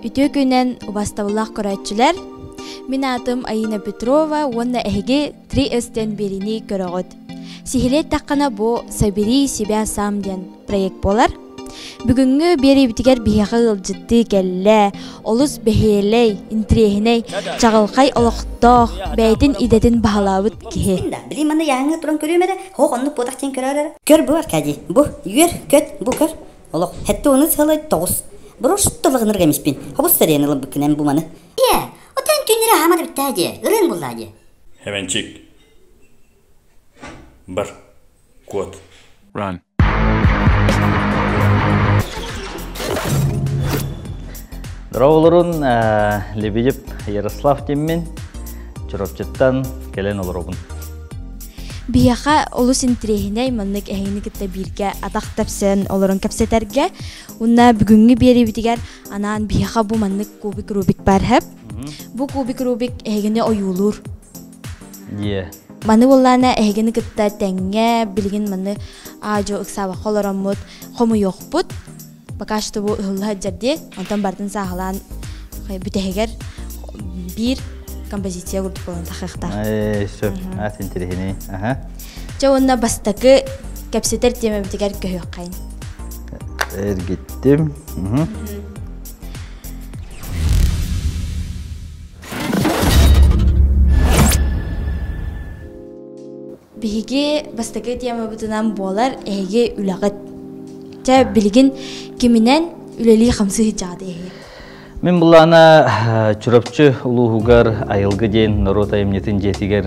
Үтүө күнэн убастабыллаах көрөөччүлэр! Мин аатым Аина Петрова уонна эһиги 3S диэн биэриини көрөҕүт. Сиһилии эттэххинэ бу «Собери себя сам» диэн проект буолар. Бүгүҥҥү биэриибитигэр биһиэхэ ыалдьыттыы кэллэ, олус бэһиэлэй, интириэһинэй, чаҕылхай олохтоох, бэйэтин идэтин баһылаабыт киһи. Били манна яһаҥҥа туран көрүөм эрэ, хоох оннук буотах диэн көрөөр эрэ. Көр бу, Аркадий, бу, үөр, көт, бу көр. Олох, хэтти уну сылай тоҕус. Брош тылыгыныр эмиспин. Хобус сэрен ылыбыккын бу маны. Ийэ, отон түүннэри аһаамады бүттээ дии, ырыын буллаа дии. Хэмэнчик. Бар. Куот. Run. Здорово, Лебедев Ярослав диэммин, Чурапчыттан кэлэн олоробун. Биһиэхэ олус интириэһинэй маннык эһигини кытта бииргэ атах тэпсэн олорон кэпсэтэргэ уонна бүгүҥҥү биэриибитигэр анаан биһиэхэ бу маннык кубик Рубик баар һэп. Бу кубик Рубик эһигини ойуулуур. Дьиэ. Маны буоллаана эһигини кытта тэҥҥэ билигин маны аадьо ыксаабакка олороммут хомуйуохпут. Пока что бу ыһылла сылдьар дии. Онтон барытын сааһылаан бүтэһигэр биир композиция курдук буолан тахыахтаах. Ээ, сөп. Аас интэриэһинэй. Аха. Чэ уонна бастакы кэпсэтэр тиэмэбитигэр көһүөххэйин. Эргиттим. Биһиги бастакы темабытынан буолар эһиги үлэҕит. Чэ, билигин киминэн үлэлии-хамсыы сылдьаҕыт эһиги? Мин булаана Чурапчы улууһугар Айылгы диэн норуот айымньытын дьиэтигэр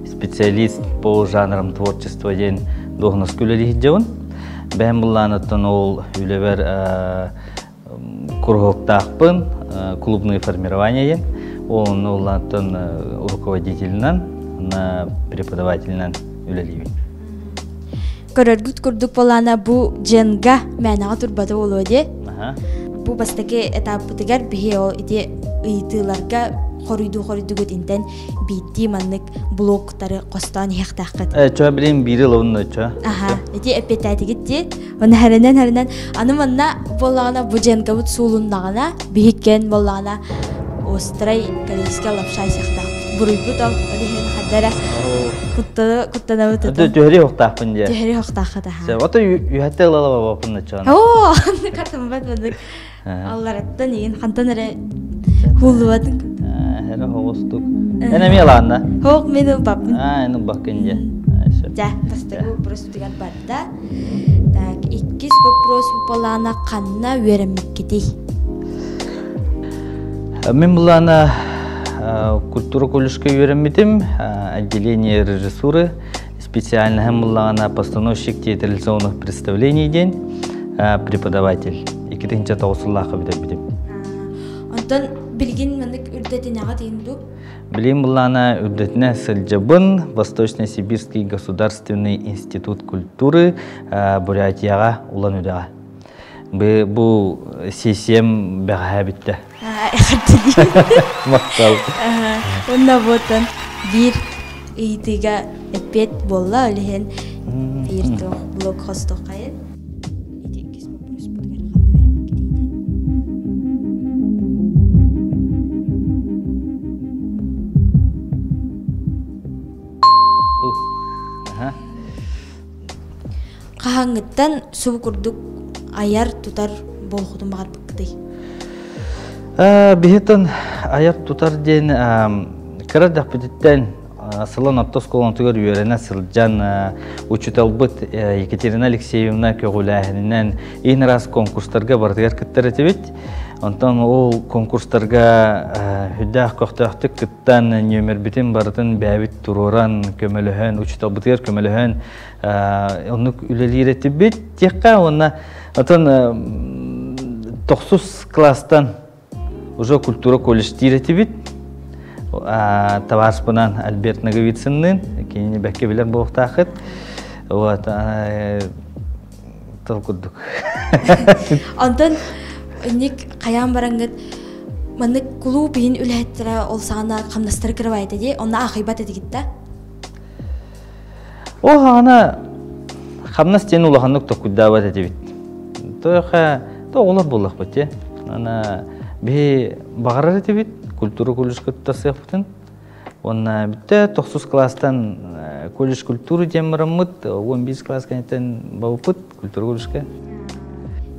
специалист по жанрам творчества диэн дуоһунаска үлэлии сылдьабын. Бэйэм булаанаттан ол үлэбэр куруһуоктаахпын, клубное формирование диэн. Онно улааттан руководителинэн, преподавателинэн үлэлиибин. Көрөргүт курдук буолаана бу Дженга мээнэҕэ турбата буолуо дии. Бу бастакы этаппытыгар биһи ол ити ыйытыыларга хоруйдуу-хоруйдугут интэн биирдии маннык блоктары хостоон иһиэхтээххит. Э, чё, билин биири ылабын чё. Аха, ити эппиэттээтигит дии. Оны хэрэнэн-хэрэнэн аны манна буоллаҕына бу дьэнкабыт суулуннаҕына биһиккэн буоллаҕына острай корейскай лапша сиэхтаахпыт буруйбут ол ол иһин ханна эрэ куттанабыт Түһэри охтаахпын дии. Түһэри охтааххыт аха. Ото үһэтте ылала бабапын начаана. Оо, картамбат бадык. Аллараттан иин хантан эрэ хууллубатын. Эрэ хоҕустук. Эн эмиэ лаанна. Хоох мен ылбаппын. Аа, эн ылбаккын дьэ. Дьэ, бастакы вопрос бутугар барда. Так, иккис вопрос буолаана ханна үөрэммиккитий? Мин булаана культура колледжка үөрэммитим, отделение режиссуры, специальноһым буллаҕына постановщик театрализованных представлений диэн преподаватель. 2009 сыллаахха бүтэрбитим. Онтон билигин маннык үрдэтинэҕэ тиин дуу? Билигин буллаана үрдэтинэ сылдьабын Восточно-Сибирский государственный институт культуры Бурятияҕа Улан-Удэҕэ. Бу сессиям бэҕэһээ бүттэ. Махтал. Уонна буотан биир ыйытыыга эппиэт буолла, ол иһин биир туох блог хостуоххайын. Ити иккис боппуруоспутугар ханна үөрэммиккитий диэн. Хаһааҥҥыттан субу курдук айар-тутар буолуоххутун баҕарбыккытый? Биһитин айар-тутар диэн кыра эрдэхпититтэн сылын орто оскуолатыгар үөрэнэ сылдьан учууталбыт Екатерина Алексеевна көҕүлээһининэн иин араас конкурстарга барытыгар кыттар этибит. Онтон ол конкурстарга үрдээх көхтөөхтүк кыттан нүөмэрбитин барытын бэйэбит туруоран, көмөлөһөн, учууталбытыгар көмөлөһөн оннук үлэлиир этибит диэххэ уонна отон тохсус класстан уже культура колледж диир этибит табаарыспынан Альберт Ноговицынныын кинини бэккэ билэр буолуохтаахыт вот тыл курдук онтон инник хайаан бараҥҥыт маннык кулууп иһин үлэһиттэрэ ол саҕана хамнастары кырабайта дии онно аахайбат этигит да Ол хаҕана хамнас диэн улаханнык токкуйдаабат этибит. Тоҕо то оҕолор буоллахпыт дии. Ана Биһи баҕарар этибит культура колледжка туттарсыахпытын. Уонна бүттэ тохсус класстан колледж культуры диэн бараммыт, 11 класс кэнниттэн бабыппыт культура колледжка.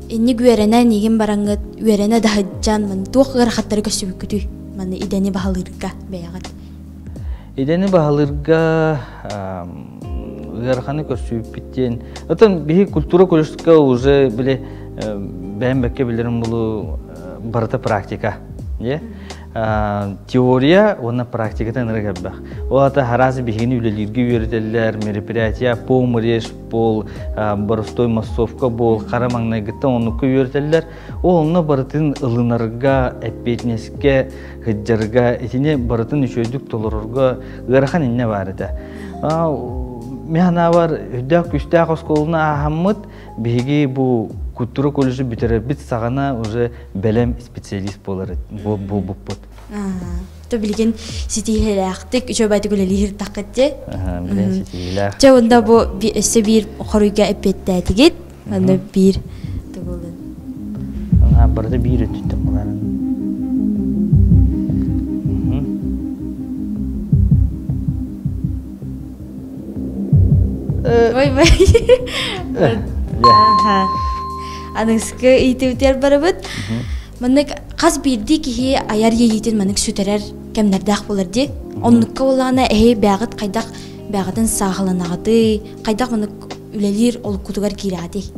Инник үөрэнэн игин бараҥҥыт үөрэнэ да сылдьан маны туох ыарахаттары көрсүбүккүтүй? Маны идэни баһылыырга бэйэҕит. Идэни баһылыырга ыараханы көрсүбүппүт диэн. Оттон биһи культура колледжка уже били бэйэм бэккэ билэрим булу барыта практика. Теория уонна практиката ынырык элбэх. Ол ата араас биһигини үлэлииргэ үөрэтэллэр, мероприятие пол мреж пол, боростой массовка бол, хара маҥнайгыттан оннукка үөрэтэллэр. Ол онно барытын ылынарга, эппиэтинэскэ сылдьарга, итини барытын үчүгэйдик толорорго ыарахан иннэ баар этэ. Мин санаабар, үрдээх күүстээх оскуоланы ааһаммыт, биһиги бу культура колледжы бүтэрэрбит саҕана уже бэлэм специалист буолар буолбуппут. То билигин ситиһилээхтик үчүгэйдик үлэлиир таххыт дии. Билигин ситиһилээх. Чэ онда бу өссө биир хоруйга эппиэттээтигит. Онно биир тугулун. Барыта биир өттүттэн буларын. Ой бай. Аныгыскы ыйытыытыгар барабыт. Маннык хас биирдии киһи айар иэйиитин маннык сүтэрэр кэмнэрдээх буолар дии. Оннукка буоллаҕына эһи бэйэҕит хайдах бэйэҕитин сааһыланаҕытый, хайдах маннык үлэлиир олуккутугар киирэҕитий?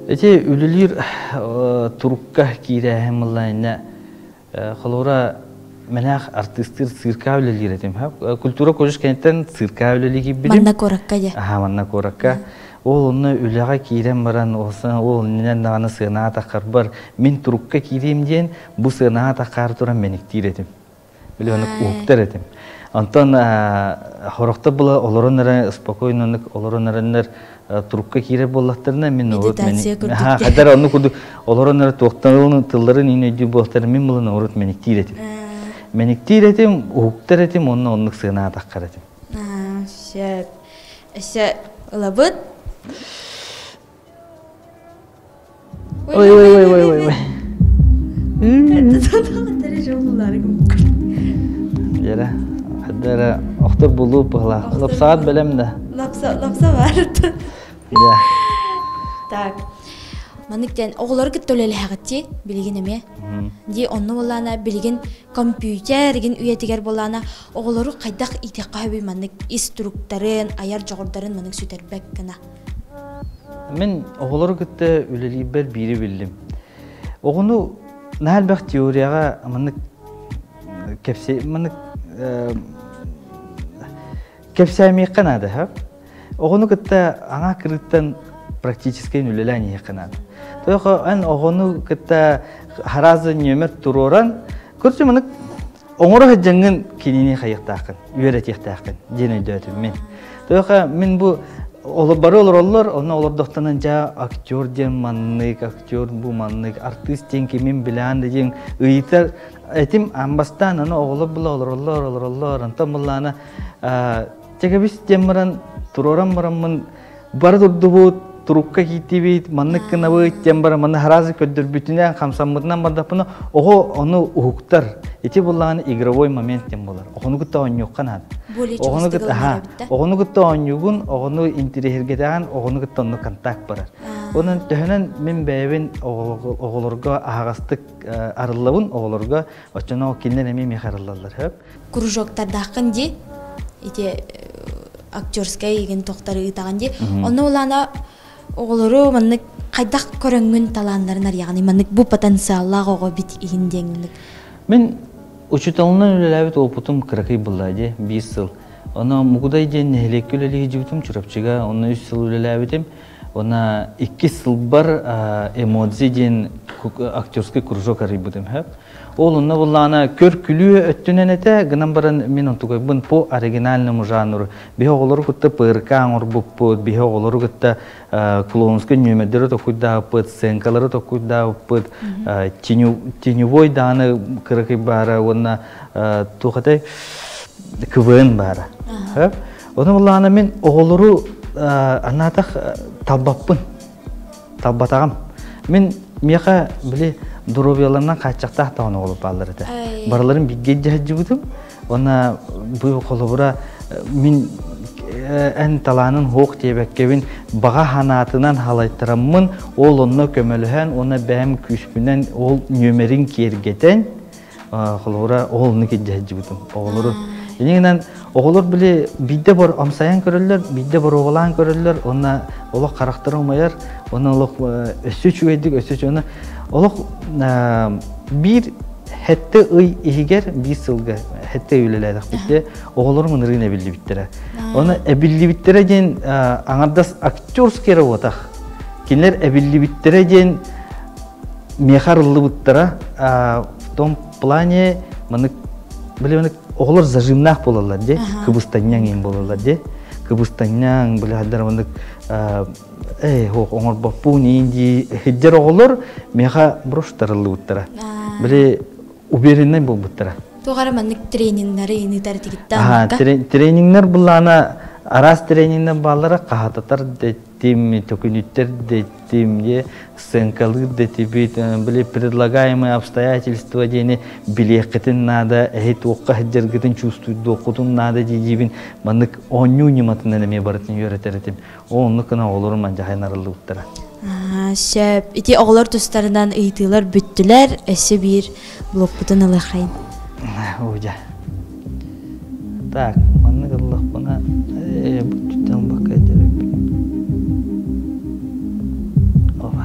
Ити үлэлиир турукка киирээһин буолла Холобура, мэнээх артыыстыыр цирка үлэлиир этим. Культура колледж кэнниттэн цирка үлэлии киирбитим. Манна куоракка дьэ. Аха, манна куоракка. Ол онно үлэҕэ киирэн баран, ол иннинэн даҕаны сыанаҕа таххарбар мин турукка киириим диэн бу сыанаҕа таххаары туран мэниктиир этим. Били оннук уһуктар этим. Онтон хорохтор була олорон эрэ спокойно олорон эрэннэр турукка киирэр буоллахтарына мин урут хайдар онну курдук олорон эрэ туохтан тылларын иин өйдүүр буолтар мин булан урут мэниктиир этим. Мэниктиир этим, уһуктар этим, онно оннук сыанаҕа таххар этим. Сөп. Өссө ылабыт. Ой ой ой ой ой ой. Дьэрэ, хаддара охтор булуу пыһла. Лапсаат бэлэм да. Лапса, лапса бар. Да. Так. Маннык диэн оҕолору кытта үлэлэһэҕит билигин эмиэ. Дии онно буоллаана билигин компьютер игин үйэтигэр буоллаана оҕолору хайдах иитиэххэ сөбүй маннык ис туруктарын, айар дьоҕурдарын маннык сүтэрбэт гына. Мин оҕолору кытта үлэлиирбэр биири биллим. Оҕону наһаа элбэх теорияҕа маннык кэпсэ маннык кэпсээмиэххэ наада сөп. Оҕону кытта аҥаа кырыттан практическай үлэлээн иһиэххэ наада. Тоҕо эн оҕону кытта харазы нүөмэр туруоран, короче маннык оҥоро сылдьаҥҥын кинини хайыахтааххын, үөрэтиэхтээххин диэн өйдөөтүм мин. Тоҕо мин бу бары олороллор, онно олордохтонон дьэ актер диэн маннык, актер бу маннык, артыыс диэн кимин билээн да диэн ыйытар этим аан бастаан аны оҕолор була олороллор, олороллор, онтон буллаана чэкэбис диэн баран туруоран бараммын бары турдубут, турукка киирдибит, маннык гынабыт диэн баран манна харазы көрдөрбүтүнэн, хамсаммытынан бардахпына, оҕо ону уһуктар. Ити буллаҕына игровой момент диэн буолар. Оҕону кытта оонньуохха наада. Оҕону кытта, аха, оҕону кытта оонньуугун, оҕону интириэһиргэтэҕин, оҕону кытта онно контакт барар. Онон төһөнөн мин бэйэбин оҕолорго аһаҕастык арыллабын, оҕолорго оччоно кинилэр эмиэ миэхэ арыллаллар. Хөп. Кружоктардааххын дии ити актерскай игин тохтары ыытаҕын дии онно улаана оҕолору маннык хайдах көрөҥҥүн талааннарын арыйаҕыный маннык бу потенциаллаах оҕо бит иһин диэҥник Мин учууталынан үлэлээбит опытым кыракый буолла дии биир сыл. Оно Мугудай диэн нэһилиэккэ үлэлии сылдьыбытым Чурапчыга, онно үс сыл үлэлээбитим. Уонна иккис сылбар эмодзи диэн актерский кружок арыйбытым сөп. Ол онно буллаана көр-күлүү өттүнэн этэ, гынан баран мин онтугайбын по оригинальному жанру. Биһи оҕолору кытта ПРК оҥорбуппут, биһи оҕолору кытта клоунскай нүөмэрдэри токуйдаабыппыт, сценкалары токуйдаабыппыт, теневой дааны кыракый баара уонна туох этэй КВН баара. Ону буллаана мин оҕолору анаатах талбаппын. Талбатаҕым. Мин миэхэ били доруобуйаларынан хааччахтаах даҕаны оҕолор бааллар этэ. Барыларын бииргэ илдьэ сылдьыбытым. Уонна бу холобура мин эн талаанын суох диэбэккэбин баҕа санаатынан халайтараммын ол онно көмөлөһөн уонна бэйэм күүспүнэн ол нүөмэрин киэргэтэн холобура ол оннук илдьэ сылдьыбытым оҕолору инигинэн оҕолор били биирдэ бор амсайан көрөллөр биирдэ боруобалаан көрөллөр уонна олох харахтара умайар уонна олох өссө үчүгэйдик өссө үчүгэй олох биир Хэттэ ый иһигэр биир сылга хэттэ ый үлэлээтэхпит оҕолорум ынырыын эбиллибиттэрэ. Оны эбиллибиттэрэ диэн аҥардас актерский работах. Кинилэр эбиллибиттэрэ диэн миэхэ арыллыбыттара в том плане манык биле оҕолор зажимнаах буолаллар дии кыбыстанньаҥ иин буолаллар дии кыбыстанньаҥ биле хаддар манык ээ оҥорбоппун иин дии сылдьар оҕолор миэхэ брошторыллыбыттара. Били увереннай буолбуттара. Туох эрэ маннык тренингнары ыытар тигиттэн Тренингнер буллаана араас тренингнер бааллара хаһататар дэттим, төкүнүттэр дэттим, е сценкалыыр дэтибит, били предлагаемые обстоятельства диэни билиэххитин наада, эһи туохха сылдьаргытын чувствуйдуоххутун наада дии маннык оонньуу ньыматынан эмиэ барытын үөрэтэр этим. Ол оннук гына оҕолорум мандьахайын арыллыбыттара. Сөп. Ити оҕолор тустарынан ыйытыылар бүттүлэр. Өссө биир блокпутун ылыаххайын. Ужа. Так, маннык ыллахпына, бүттүттэн бакка Опа.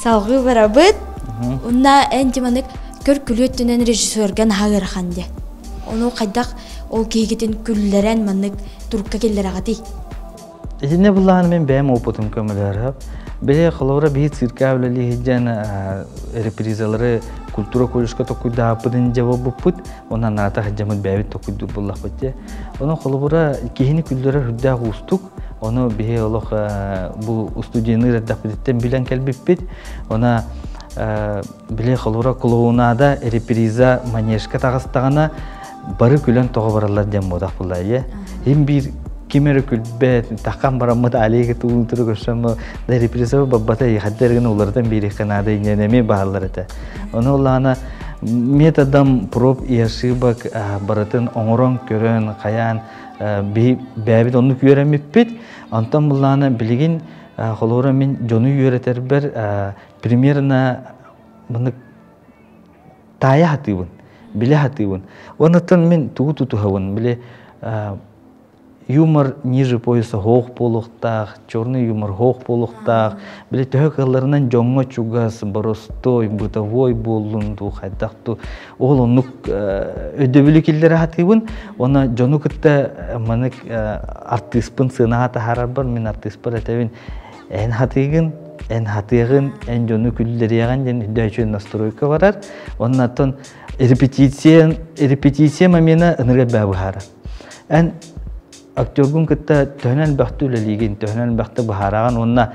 Салгыы барабыт. Уонна эн Тиманык көр күлүү өттүнэн режиссерга наһаа ыарахан диэ. Ону хайдах ол киһигитин күллэрэн маннык турукка киллэрэҕитий? Итиннэ буллаҕына мин бэйэм опытым көмөлөһөр. Били холобура биһи циркэ үлэлии сылдьан репризалары культура колледжка токуйдааппытын дьэ буолбуппут. Онон наата сылдьаммыт бэйэбит токуйдуур буоллахпыт дьэ. Онон холобура киһини күллэрэр үрдээх уустук. Ону биһи олох бу студияны эрдэхпититтэн билэн кэлбиппит. Она били холура клоунада реприза манежка таҕыстаҕына бары күлэн тоҕо бараллар диэн буотах булла ийэ. Им биир ким эрэ күлбэт, таххан бараммыт алиги туунтуру көрсөммө да реприза баббата хаддергин уларытан биэриэххэ наада инньэн эмиэ бааллар этэ. Ону улаана методом проб и ошибок барытын оҥорон көрөн хайаан биһи бэйэбит оннук үөрэммиппит. Онтон буллаана билигин холобура мин дьону үөрэтэрбэр примерно маннык таайа сатыыбын, билэ сатыыбын. Оннуттан мин тугу тутуһабын, били юмор ниже пояса хоох буолуохтаах, черный юмор хоох буолуохтаах. Били төһө кыалларынан дьоҥҥо чугас, боростой, бытовой буоллун дуу, хайдах дуу. Ол оннук өйдөбүлү киллэрэ сатыыбын. Уонна дьону кытта маннык артыыспын сыанаҕа таһаарарбар мин артыыспар этэбин эн хатыыгын, эн хатыаҕын, эн дьону күллэриэҕин диэн үрдээччи настройка барар. Оннаттан репетиция, репетиция момена ынырык элбэҕи быһаарар. Эн актергун кытта төһөнөн элбэхтэ үлэлиигин, төһөнөн элбэхтэ быһаараҕын уонна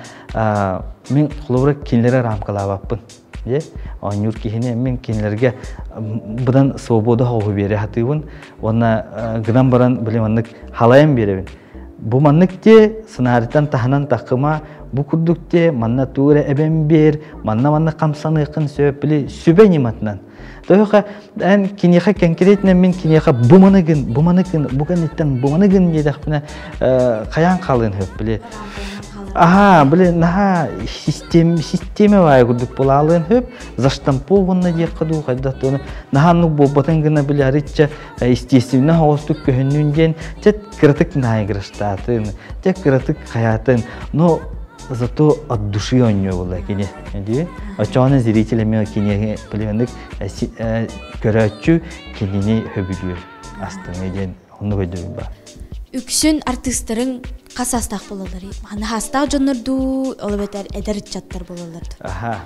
мин холобура кинилэри рамкалаабаппын. Дьэ, оонньуур киһини мин кинилэргэ быдан свобода хоһу биэрэ сатыыбын уонна гынан баран били маннык халайан биэрэбин. Бу маннык те сценаритан таһынан таххыма, бу курдук те манна туу эрэ эбэн биэр, манна манна хамсаныаххын сөп, били сүбэ ньыматынан. Тоһоха эн киниэхэ конкретно мин киниэхэ бу маны гын, бу маны гын, бу кэнниттэн бу маны гын диэтэхпинэ хайаан хаалыан сөп били. Аха, били наһаа систем системе баайы курдук буолаалыан сөп, заштампованно диэххэ дуу хайдах туону наһаа оннук буолбатын гына били арычча естественно оҕустук көһүннүн диэн чэ кыратык наиграштаатын, чэ кыратык хайаатын, но зато от души оонньуо буолла кини дии оччоҕуна зритель эмиэ киниэхэ билиэнник көрөөччү кинини сөбүлүүр астыҥы диэн оннук өйдөбүл баар. Үксүн артыыстарыҥ хас саастаах буолалларый? Ханна саастаах дьоннор дуу, ол эбэтэр эдэр ыччаттар буолаллар дуу? Аха.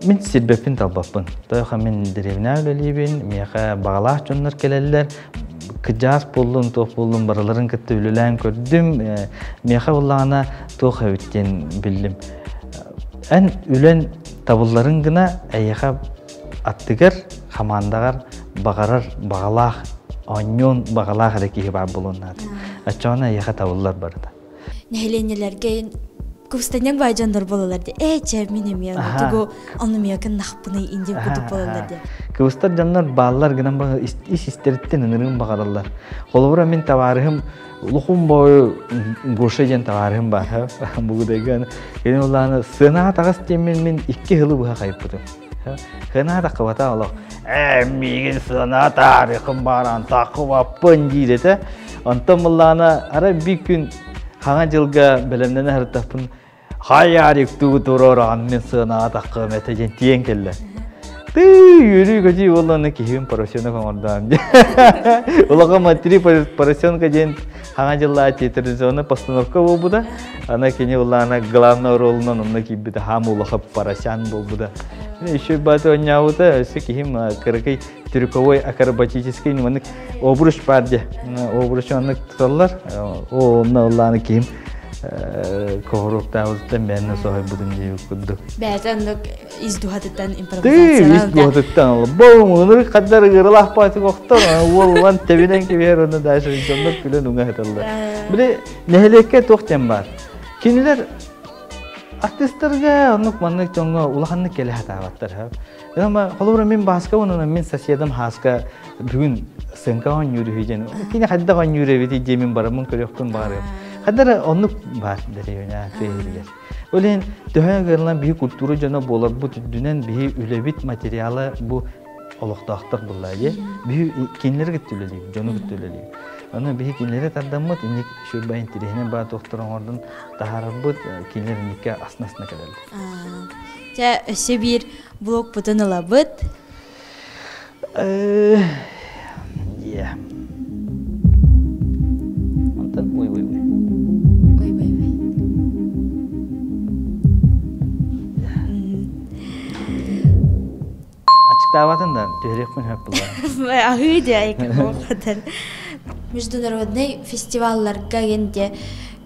Мин сирбэппин талбаппын. Тойоха мин дэриэбинэ үлэлиибин, миэхэ баҕалаах дьоннор кэлэллэр. Кыдьаас буоллун, туох буоллун барыларын кытта үлэлээн көрдүм. Миэхэ буоллаҕына туох эбит диэн биллим. Эн үлэн табылларын гына эйиэхэ аттыгар, хамаандаҕар баҕарар, баҕалаах, оонньуон баҕалаах эрэ киһи баар буолуон наада. Оччоҕуна эйиэхэ табыллар барыта. Нэһилиэнньэлэргэ Кубстаняк бай дьоннор болалар де. Э, чэ, мин эмиэ тугу ону эмиэ кыннахпыный индин кутук болалар де. Кыбыстар дьоннор бааллар гынан ис истэриттэн ынырыын баҕараллар. Холобура мин табаарыһым Улухум бою Гоша диэн табаарыһым баар. Бугудайган кини улааны сыанаҕа таҕыс диэммин мин икки сылы быһа хайыппытым. Сыанаҕа таххыбата олох. Ээ миигин сыанаҕа таарыхым бааран таххыбаппын диир этэ. Онтон буллаана арай биир күн хаҥа дьылга бэлэмнэнэ сырыттахпын Хайаарик тугу туруораҕын мин сыанаҕа таххыам этэ диэн тиийэн кэллэ. Тыы үөрүү-көтүү буолла киһим поросенок оҥордоом диэн. Улахан матри поросенка диэн хаҥа дьыллаа театрализованный постановка буолбута. Ана кини улаана главный ролунан онно киирбитэ хаам улахан поросян буолбута. Еще баты оонньообута, өссө киһим кыракый трюковой акробатический маннык обруч баар дии. Обруч оннук туталлар. О, онно ыллааны киһим Коһуруктаабытыттан бэйэннэ соһуйбутум диэбит курдук. Бэйэтэ оннук ис дууһатыттан импровизация. Ис дууһатыттан бу ынырык хаддар ыгырылаах баатык охтор уол улан тэбинэн кэбиһэр уонна дальше дьоннор күлэн уҥа сыталлар. Били нэһилиэккэ туох диэн баар. Кинилэр артистарга оннук маннык дьоҥҥо улаханнык кэлэ сатаабаттар. Ама холобура мин Бааска уонна мин соседым Хааска бүгүн сыҥка оонньуур үһү диэн кини хайдах оонньуур эбитий диэн мин бараммын көрүөхпүн баҕарыам. Хайдара оннук баар дэриэбинэ тыаһырыгар. Ол иһин төһө гынлан биһи культура дьоно буоларбыт үрдүнэн биһи үлэбит материала бу олохтоохтор буллаа дии. Биһи кинилэри кытта үлэлиибит, дьону кытта үлэлиибит. Аны биһи кинилэри тардаммыт, инник сүрбэ интириэһинэй баа туохтар оҥордун таһаарарбыт, кинилэр инникке асна-асна кэлэллэр. Чэ, өссө биир блокпутун ылабыт. Yeah. Онтон ой ой ой. Ой ой ой. Ачыктаабатын да түһэриэхпин сөп булла. Аһыы дии Международный фестивалларга генде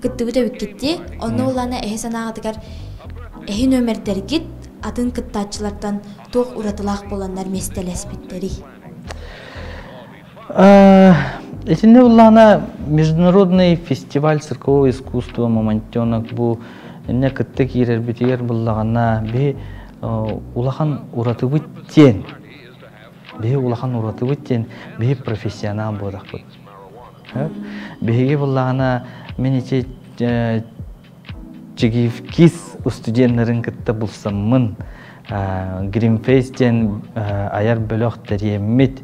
кыттыбыт эбиккитти. Онно улаана эһи санааҕытыгар эһи нөмердэргит атын кыттааччылартан туох уратылаах буоланнар миэстэлэспиттэрий? Итиннэ буллаҕына международный фестиваль циркового искусства «Мамонтенок» бу иннэ кытта киирэрбитигэр буллаҕына биһи улахан уратыбыт диэн биһи улахан уратыбыт диэн биһи профессионал буолахпыт. Биһиги буллаҕына мин ити Чигивкис устудьуоннарын кытта булсаммын, Гримфейс диэн айар бөлөх тэрийэммит,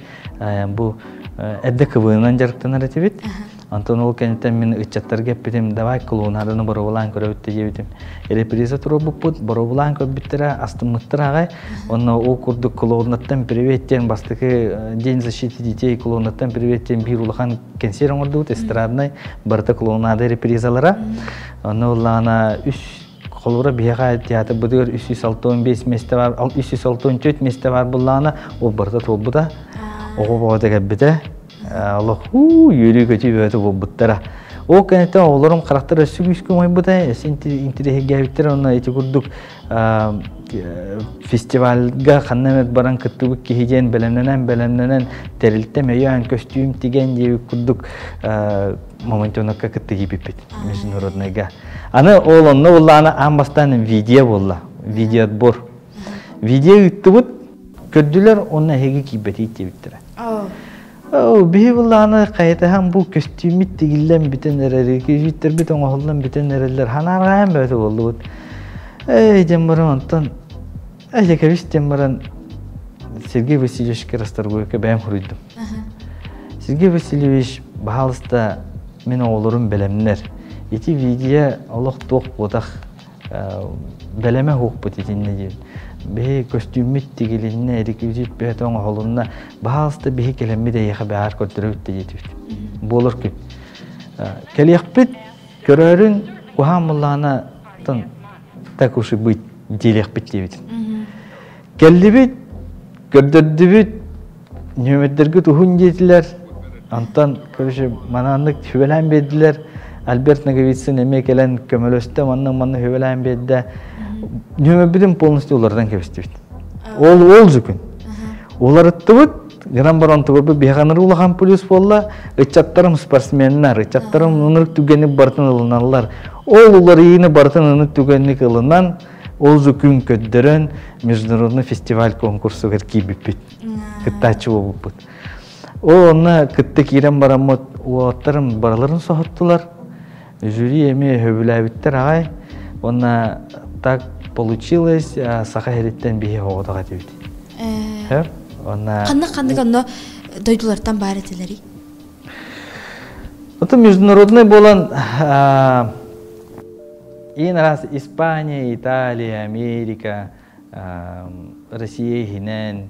бу эрдэ КВН-нан дьарыктанар этибит. Онтон ол кэнниттэн мин ыччаттарга эппитим, давай клоунаданы боруобалаан көрөбүт диэбитим. Реприза туруорбуппут, боруобалаан көрбүттэрэ, астыммыттара аҕай. Онно ол курдук клоунаттан привет диэн бастакы День защиты детей клоунаттан привет диэн биир улахан кэнсиэр оҥордубут эстраднай барыта клоунада репризалара онно ыллаҕына үс холобура биһиэхэ театрбытыгар 365 миэстэ бар 364 миэстэ бар буллаҕына ол барыта туолбута оҕо бөҕөтө кэлбитэ олох үөрүү-көтүү бөҕөтө буолбуттара ол кэнниттэн оҕолорум харахтара өссө күүскэ умайбыта өссө интириэһиргээбиттэр онно ити курдук фестивальга ханна эмит баран кыттыбыт киһи диэн бэлэмнэнэн бэлэмнэнэн тэрилтэм өйөөн көстүүм тигэн диэбит курдук мамонтенокка кытта киирбиппит международныйга аны ол онно буллаана аан бастаан видео буолла видеоотбор видео ыыттыбыт көрдүлэр уонна эһиги киирбэтигит диэбиттэрэ биһи буллааны хайытаһан бу көстүүмүт тигиллэн бүтэн эрэр, реквизиттэрбит оҥоһуллан бүтэн эрэллэр, ханаарҕаан бөтө буоллубут. Эй, диэн баран онтон, эй, кэбис диэн баран Сергей Васильевичка Расторгуевка бэйэм хоруйдум. Сергей Васильевич, баһаалыста, мин оҕолорум бэлэмнэр. Ити видео олох туох буотах бэлэмэ суохпут итиннэ диэн. Биһи көстүүммүт тигилиннэ, реквизит бөһөтө оҥоһулунна. Баһаалыста биһи кэлэммит эйиэхэ бэҕэр көрдөрөбүт да диэтибит. Буолар күн. Кэлиэхпит, көрөөрүн куһаан буллаҕына так уж и быть диэлиэхпит диэбит. Кэллибит, көрдөрдүбүт, нүөмэрдэргит уһун диэтилэр. Онтон, короче, манааннык сүбэлээн биэрдилэр. Альберт Ноговицын эмиэ кэлэн көмөлөстө, манна-манна сүбэлээн биэрдэ. Нүөмэрбитин полностью уларытан кэбистибит. Ол ол күн. Уларыттыбыт, гынан баран онтубут биһиэхэ улахан плюс буолла. Ыччаттарым спортсменнар, ыччаттарым ынырык түгэни барытын ылыналлар. Ол уларыйыыны барытын аны түгэнник ылынан, ол же күн көрдөрөн международный фестиваль конкурсугар киирбиппит. Кыттааччы буолбуппут. Ол онно кытта киирэн бараммыт уолаттарым барыларын соһуттулар. Жюри эмиэ сөбүлээбиттэр аҕай. Уонна так получилось, саха сириттэн биһи оҕотох этибит. Хөр? Онна Ханнык-ханнык онно дойдулартан баар этилэрий? Это международный буолан иин араас Испания, Италия, Америка, Россия иһинэн,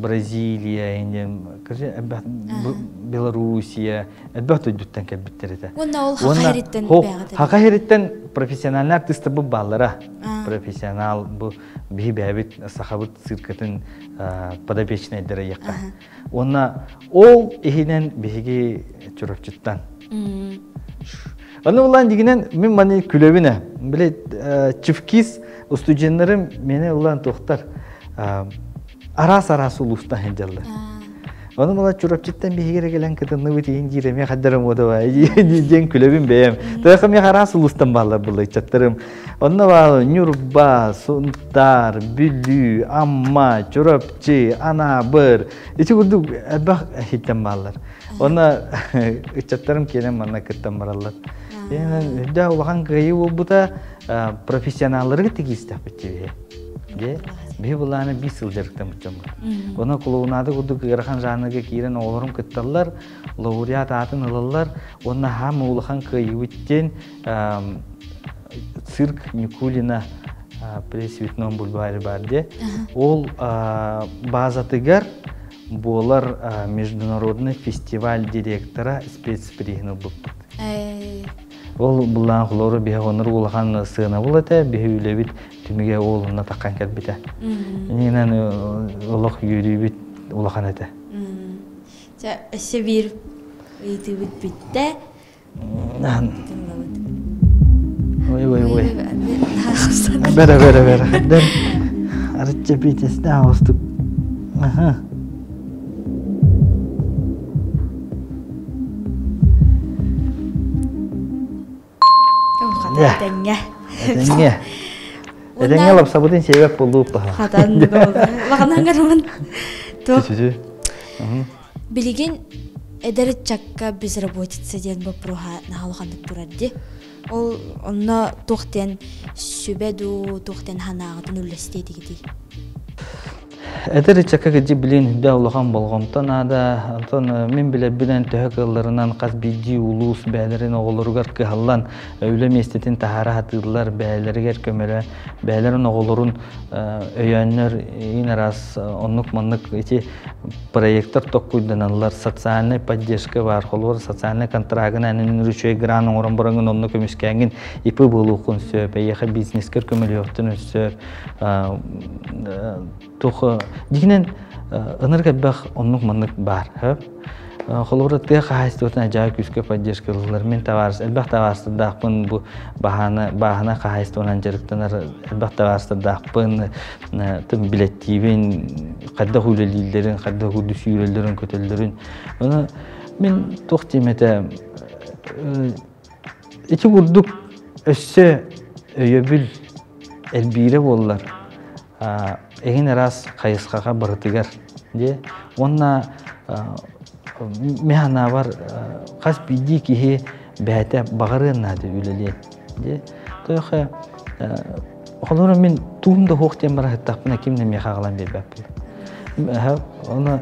Бразилия, Белоруссия, элбэх дойдуттан кэлбиттэр этэ. Уонна ол Хаха сириттэн Хаха сириттэн профессиональный артистар бу бааллара. Профессионал бу биһи бэйэбит сахабыт циркатын подопечнайдара яққа. Уонна ол иһинэн биһиги Чурапчыттан. Аны улаан дигинен мин маны күлөбүнэ. Биле чифкис студентларым мени улаан туохтар араас-араас улуустан сылдьаллар. Ону мала Чурапчыттан биһигире кэлэн кытынныбыт иин диир эмиэ хаддарым уодава диэн күлөбүн бэйэм. Тойоха миэхэ араас улуустан бааллар булла ыччаттарым. Онно баал Ньурба, Сунтаар, Бүлүү, Амма, Чурапчы, Анаабыр. Ити курдук элбэх иһиттэн бааллар. Онно ыччаттарым киэнэн манна кыттан бараллар. Үрдэ улахан кыайыы буолбута профессионалларга тигиистэхпит дии. Биһи былааны биир сыл дьарыктаммыт дьоммут. Онно клоунада курдук ыарахан жанрга киирэн оҕолорум кытталлар, лауреат аатын ылаллар уонна хаама улахан кыайыыбыт диэн цирк Никулина при Цветном бульваре бар де. Ол базатыгар буолар международный фестиваль директора спецприһин ылбыппыт. Ол буллаан холору биһи оннур улахан сыанабыл этэ, биһи үлэбит түмүгэ ол онно таххан кэлбитэ. Ининэн олох үөрүүбүт улахан этэ. Чэ, өссө биир ыйытыыбыт бүттэ. Ой, ой, ой. Бэрэ, бэрэ, бэрэ. Дэн арычча пиитесне аҕыстык. Аха. Этэҥҥэ. Этэҥҥэ. Этэҥҥэ лапсабытын сиэбэт буоллук баха. Хатан лаҕанан гарымын. Билигин эдэр ыччакка безработица диэн боппуруоһа наһаа улаханнык турар дии. Ол онно туох диэн сүбэ дуу, туох диэн санааҕытын үллэстиэ этигитий? Эдэр ыччакка кырдьык билигин үрдээх улахан болҕомто наада. Онтон мин билэрбинэн төһө кыалларынан хас биирдии улуус бэйэлэрин оҕолоругар кыһаллан үлэ миэстэтин таһаара сатыыллар, бэйэлэригэр көмөлөөн, бэйэлэрин оҕолорун өйөөннөр иин араас оннук-маннык ити проектар токкуйданаллар, социальнай поддержка баар, холобур социальнай контрагын эн үчүгэй грант оҥорон бараҥҥын онно көмүскээҥҥин ИП буолуоххун сөп, эйиэхэ бизнескэр көмөлөһүөхтүн сөп, туох дьиҥинэн ынырык элбэх оннук-маннык баар. Холобура тыа хаһаайыстыбатын ажаа күүскэ поддержка ылыллар. Мин табаарыс элбэх табаарыстардаахпын бу баһаана бааһына хаһаайыстыбанан дьарыктанар элбэх табаарыстардаахпын тым билэттиибин хайдах үлэлииллэрин, хайдах үрдү сүүрэллэрин, көтөллөрүн. Ону мин туох диэм этэ ити курдук өссө өйөбүл элбиирэ буоллар эҥин араас хайысхаҕа барытыгар диэ уонна мин санаабар хас биирдии киһи бэйэтэ баҕарыан наада үлэлиэн диэ тоҕо холобура мин туум да суох диэн бара сыттахпына ким да миэхэ аҕалан биэрбэппин ону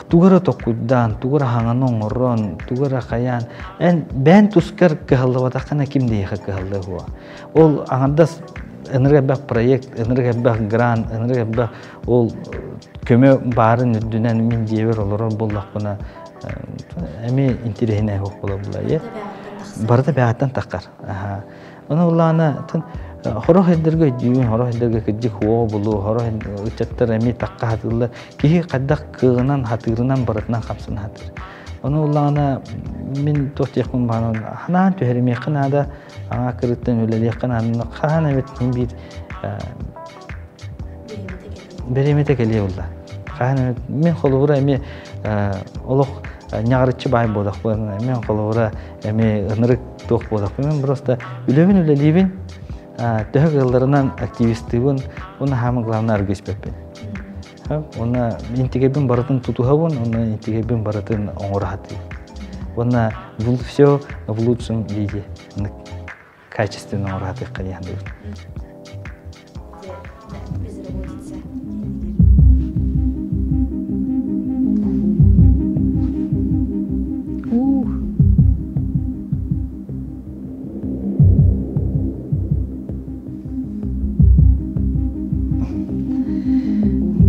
тугу эрэ токкуйдаан тугу эрэ хаҥаны оҥорон тугу эрэ хайаан эн бэйэн тускар кыһаллыбатаххына ким да эйиэхэ кыһаллыа суоҕа Ол аҥардас ынырык элбэх проект, ынырык элбэх грант, ынырык элбэх ол көмө баарын үрдүнэн мин дьиэбэр олорор буоллахпына эмиэ интириэһинэй суох буолар Барыта бэҕэттэн таххар. Ону буллаҕына хорох эрдэргэ өйдүүбүн, хорох эрдэргэ кырдьык хуоҕу булуу, хорох ыччаттар эмиэ тахха хатыыллар. Киһи хайдах кыаҕынан, хатыырынан барытынан хапсына хатыыр. Ону буллаҕына мин туох диэхпин баҕарабын, ханаан түһэримиэххэ наада, Аҥаа кырыттан үлэлиэххэ наада. Хаһан эбит мин биир бириэмэтэ кэлиэ буолла. Хаһан эбит мин холобура эмиэ олох Ньаҕарыччы баай буолахпын, мен холобура эми ынырык туох буолахпын. Мен просто үлэбин үлэлиибин, төһө кыалларынан активистыыбын, уонна хаамы главное аргы испэппин. Уонна интигэбин барытын тутуһабын, уонна интигэбин барытын оҥоро сатыыбын. Уонна все в лучшем виде. Качественно оҥоро сатыахха диэн саныыбын. Безработица.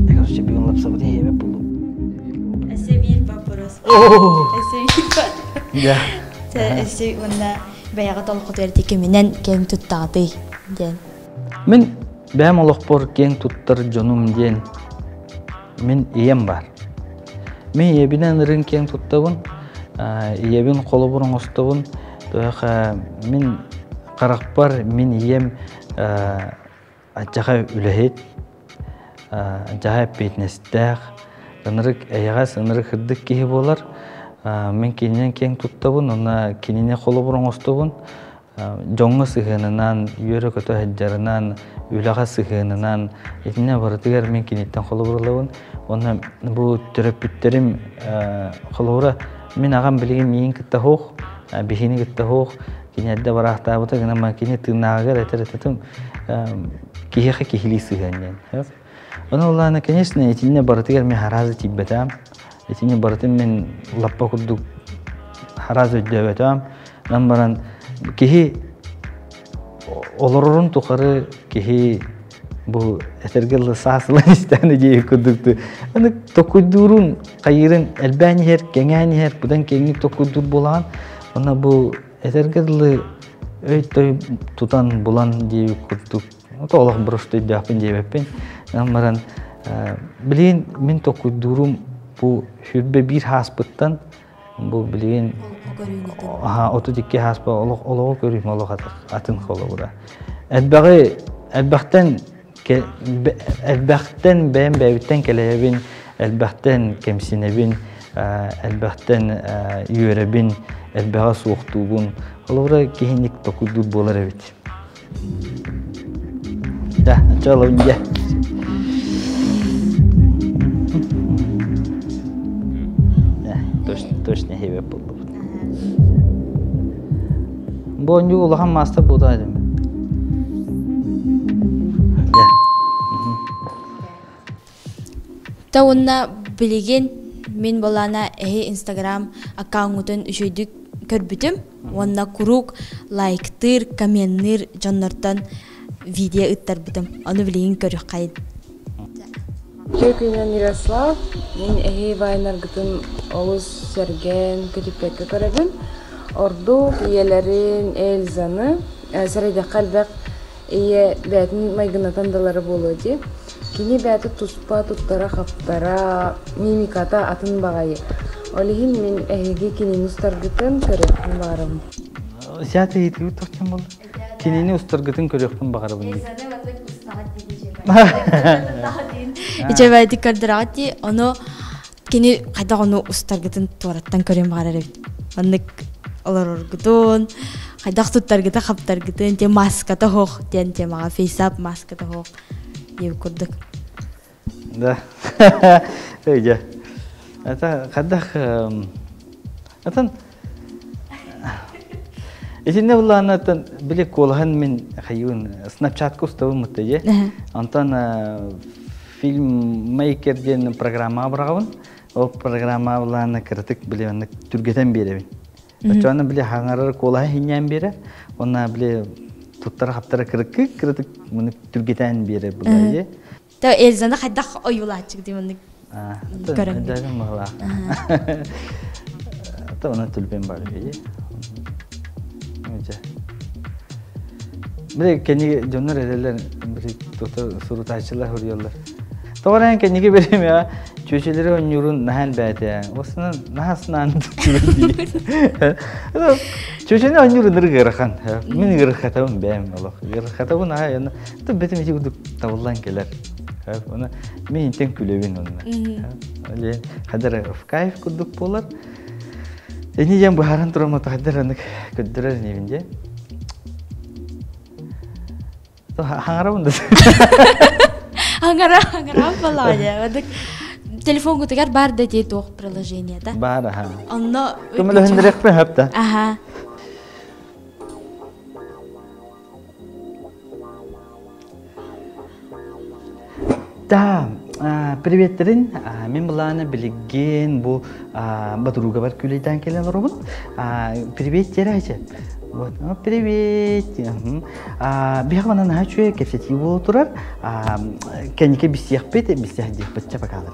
Короче, бүгүн лапсабыт иһиэбэт буллум. Өссө биир вопрос. Өссө биир Да. Өссө уонна бэйэҕэ толкутуйар киминэн кэм туттаҕытый диэн. Мин бэйэм олохпор киэҥ туттар дьонум диэн мин ийэм бар. Мин ийэбинэн ырын киэҥ туттабын, ийэбин холобур оҥостобун. Тоҕо мин харахпар мин ийэм адьаха үлэһит, адьаха эппиэтинэстээх, ынырык эйэҕэс, ынырык сырдык киһи буолар. Мин кининэн киэҥ туттабын, уонна кинини холобур оҥостобун. Дьоҥҥо сыһыанынан, үөрэ-көтө сылдьарынан, үлэҕэ сыһыанынан итиннэ барытыгар мин киниттэн холобур ылабын. Уонна бу төрөппүттэрим холобура мин аҕам билигин миигин кытта суох, биһигини кытта суох, кини эрдэ бараахтаабыта гынан кини тыыннааҕыгар этэр этэтим киһиэхэ киһилии сыһыан диэн. Ону улаана, конечно, итиннэ барытыгар мин хараазы тиийбэтээм. Итини барытын мин лаппа курдук хараас өйдөөбөтөөм. Нам баран киһи олорорун тухары киһи бу этэргэ дылы саас ылан истээн дии курдук аны токуйдуурун хайыырын элбээн иһэр кэҥээн иһэр быдан киэҥник токуйдуур буолаҕын уонна бу этэргэ дылы өй-той тутан булан диэбит курдук олох просто өйдөөхпүн диэбэппин баран билигин мин токуйдуурум бу 21 хааспыттан бу билигин 32 хааспа олох олоҕу көрүүм олох атын холобура элбэҕи элбэхтэн элбэхтэн бэйэм бэйэбиттэн кэлэйэбин элбэхтэн кэмсинэбин элбэхтэн үөрэбин элбэҕи суохтуубун холобура киһиник токуйдуур буолар эбит. Да, начало дьэ. Точно, точно хебе булдубут. Бу онньугу улахан маастар буолан этим. Та уонна билигин мин балаана эһи Инстаграм аккаунтун үчүгүйдүк көрбүтүм уонна куруук лайктыыр, комменныыр дьоннортон видео ыттарбытым. Ону билигин көрүөххэйин. Үтүө күнүнэн Ярослав, мин эһи вайнаргытын олус сэргээн көтүппэккэ көрөбүн. Ордук ийэлэрин Эльзаны, сэрэйдэххэ элбэх Ийэ бэйэтин майгынатан да ылара буолуо дии. Кини бэйэтэ туспа туттара-хаптара, мимиката атын баҕайы. Ол иһин мин эһиги кинини устаргытын көрүөхпүн баҕарабын. Сята ыйытыыбыт тохтон буолла. Кинини устаргытын көрүөхпүн баҕарабын дии. Ичэбэйдик көрдөрөҕүт дии. Ону кини хайдах ону устаргытын туораттан көрүөн баҕарар эбит. Маннык олороргутун, хайдах туттаргыта хаптаргытын, те маската хоох диэн темаҕа фейсап маската хоох диэбит курдук. Да. Өйдө. Это хайдах атын Итиннэ буллаанаттан били куолаһын мин хайыын снапчатка устабын мытта же. Онтон фильммейкер диэн программа быраҕабын. Ол программа булаана кыратык били оннук түргэтэн биэрэбин. Оччоҕуна били хаҥарар куолаһа иһинньээн биэрэр. Уонна били туттара-хаптара кырыккы кыратык муну түргэтэн биэрэр булаа Та Эльзаны хайдах ойуулааччык дии маннык көрөн. Дагын баһылаах. Та онон түлбен бар бии. Били кэнниги дьоннор этэллэр били тута сурутааччылар суруйаллар. Тоҕо эрэ кэнниги биримэҕэ чүөчэлэри оонньуурун наһаа элбээтэ. Осынан наһаа сынаан Чүөчэни оонньуур ынырык ыарахан. Мин ыарахатабын бэйэм олох. Ыарахатабын аһай онно бэтим ити курдук табыллан кэлэр. Оны мин интен күлэбин онно. Хадар в кайф курдук буолар. Ини диэн быһааран туран хайдар анык көрдөрөр инибин дьэ. Хаҥарабын да. Хаҥара, хаҥарам балаҕа. Адык телефон кутугар бар да дии туох приложение да. Бар аха. Онно Көмөлөһүннэриэхпин хөп да. Аха. Да, приветтерин. Мин былаана билигин бу батуруугабар күлэйдээн кэлэн олоробун. Привет терачы. Вот, привет. Биһиэхэ манан наһаа үчүгэй кэпсэтии буола турар. Кэнники билсиэхпит, билсиэх диэхпит чэ покалар.